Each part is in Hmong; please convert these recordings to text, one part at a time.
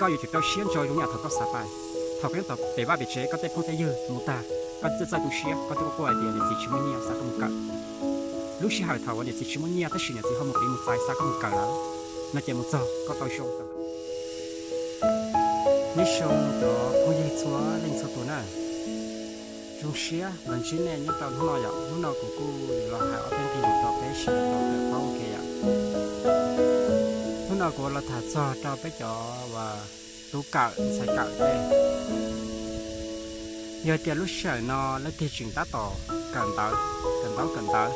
Koj yuav tsum rau siab ntso zoo ib yam thaum koj xav pais. Thaum koj nyob tom pem vaj pem tsev, koj tej phooj tej ywg mus tag, koj txawj txawj tu siab, koj twb quaj quaj hais tias niam txiv tsis muaj nyiaj xav koj mus kawm. Lub sij hawm thaum uas niam txiv tsis muaj nyiaj tab sis niam txiv ho mus qiv mus txais xav koj mus kawm lawm, no ces mus txog koj tau zoo. Nyob zoo cov phooj ywg txhua leej txhua tus na, zoo siab los ntsib nej nyob rau hnub no yom. Hnub no kuv kuj los hais ob peb nqe lus rau peb sawv daws tau kawm paub ua ke yom. Hnub no kuv los tham txog rau peb cov uas tub kawm ntxhais kawm tej. Yog tias lub sij hawm no leej twg tseem tab tom kawm ntawv, kawm ntaub kawm ntawv,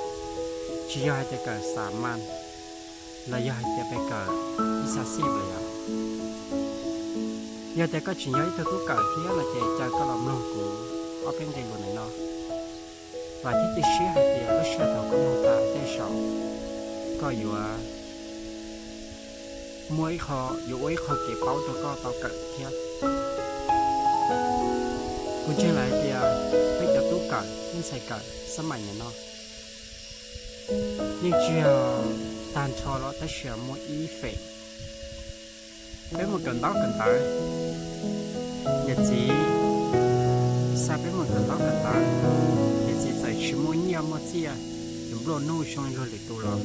tsis yog hais tias kawm xa mas los yog hais tias pes kawm ib xas xij lawm yom. Yog tias koj tseem yog ib tug tub kawm thiab no ces caw koj los mloog kuv ob peb nqe lus ntawm no, vam thiab cia siab hais tias lub sij hawm thaum koj mloog tas tej zaum koj yuav muaj ib qho, yuav ua ib qho kev paub rau koj tau kawm thiab. Kuv ntseeg lawm hais tias peb cov tub kawm, ntxhais kawm xab maim nim no yeej tsis yog tag nrho los tab sis muaj ib feem peb mus kawm ntaub kawm ntawv, niam txiv xa peb mus kawm ntaub kawm ntawv, niam txiv txawm tsis muaj nyiaj muaj txiaj, tus nplua nuj zoo li luag lwm tus los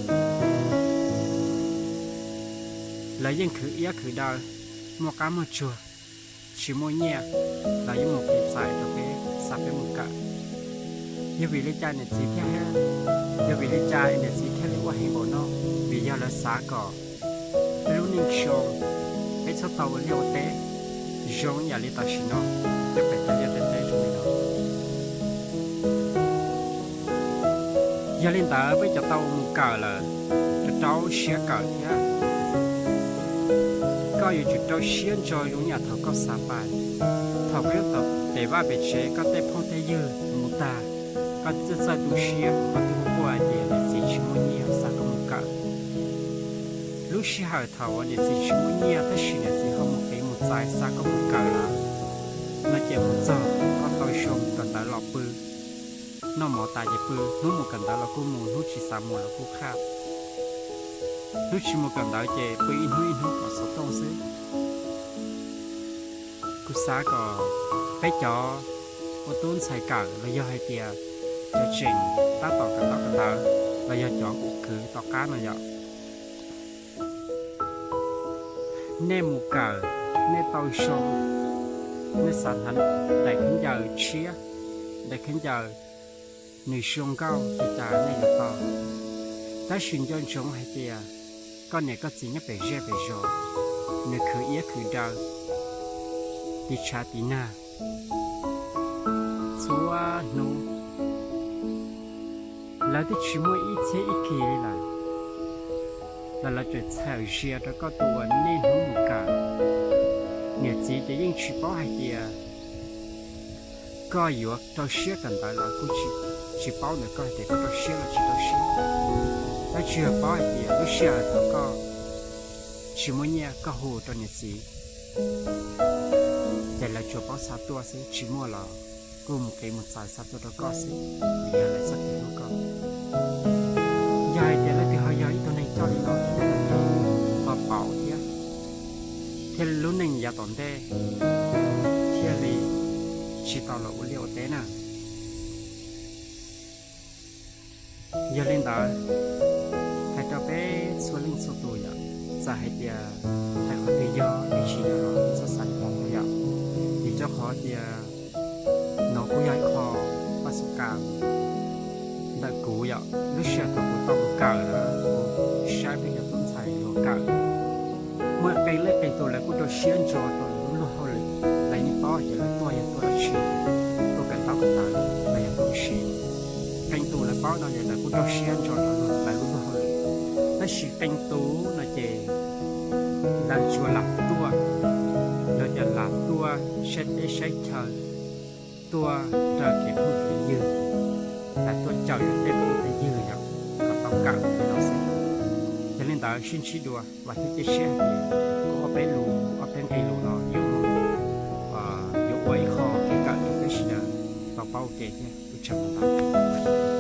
lawv yeej khwv iab khwv daw, muaj qab muaj tsuag, tsis muaj nyiaj los yeej mus qiv txais rau peb, xa peb mus kawm. Yog vim li cas niam txiv thiaj, yog vim li cas niam txiv thiaj li ua heev npaum no? Vim yog lawv xav kom peb lub neej zoo, peb txhob tau ua liaj ua teb zoo ib yam li tam sim no, peb pem tej liaj tej teb zoo li no. Yog li ntawd peb cov tau mus kawm lawm, rau rau siab kawm thiab. Koj yuav tsum rau siab ntso zoo ib yam thaum koj xav pais. Thaum koj nyob tom pem vaj pem tsev, koj tej phooj tej ywg mus tag, koj txawj txawj tu siab, koj twb quaj quaj hais tias niam txiv tsis muaj nyiaj xa koj mus kawm. Lub sij hawm thaum uas niam txiv tsis muaj nyiaj tab sis niam txiv ho mus qiv mus txais xa koj mus kawm lawm, no ces mus txog koj tau zoo kawm ntawv los pw, noj mov tas ces pw, hnub mus kawm ntawv los kuj mus, hnub tsis xav mus los kuj qhaj. Hnub tsis mus kawm ntawv ces pw ib hnub ib hnub kom xov tooj xwb. Kuv xav kom peb cov ua tub ntxhais kawm los yog hais tias cov tseem tab tom kawm ntaub kawm ntawv los yog cov uas khwv tom qab no yom, nej mus kawm, nej tau zoo, nej xav hnav daim khaub ncaws tshiab, daim khaub ncaws nws zoo nkauj li cas nej yuav tau. Tab sis nco ntsoov hais tias koj niam koj txiv nyob pem zej pem zos, nws khwv iab khwv daw, tiv tshav tiv nag txhua hnub, lawv twb tsis muaj ib txhiab ib kis li lawm, los lawv tseem txhawm zia rau koj tus uas niaj hnub mus kawm. Niam txiv ces yeej tsis paub hais tias koj yuav rau siab kawm ntawv los kuj tsis, tsis paub ntawm koj hais tias koj rau siab los tsis rau siab. Lawv tsuas yog paub hais tias lub sij hawm thaum koj tsis muaj nyiaj koj hu rau niam txiv, ces lawv tsuas paub xa tuaj xwb, tsis muaj los kuj mus qiv mus txais xa tuaj rau koj xwb, vim yog lawv txoj kev hlub koj. Yog hais tias leej twg ho yog ib tug neeg coj li no thiab no ces ho paub thiab, thiaj li lub neej yav tom ntej thiaj li tsis tau los ua liaj ua teb na. Yog li ntawd, hais rau peb txhua leej txhua tus yom, txawm hais tias hais qhov twg yog los tsis yog los txhob xav li cas yom, vim rau qhov tias no kuj yog ib qho paj xub kas ntawm kuv yom. Lub sij hawm thaum kuv tau mus kawm lawm, kuv saib peb cov tub ntxhais luag kawm, muaj qee leej qee tus lawv kuj rau siab ntso rau lawv lub luag hauj lwm, lawv yeej paub hais tias lawv tuaj yog tuaj dab tsi, tuaj kawm ntaub kawm ntawv los yog tuaj ua si. Qee tus lawv paub no ces lawv kuj rau siab ntso rau lawv lub luag hauj lwm, tab sis qee tus no ces lawv tsuas lam tuaj, lawv tias lam tuaj saib teb saib chaw, tuaj raws kev phooj kev ywg, lam tuaj caum tej phooj tej ywg yom, kom tau kawm li no xwb. Yog li ntawd sib ntsib dua, vam thiab cia siab hais tias kuv ob peb lus, ob peb nqe lus no yuav, yuav ua ib qho kev kawm rau peb sawv daws tau paub ua ke thiab. Ua tsaug ntau.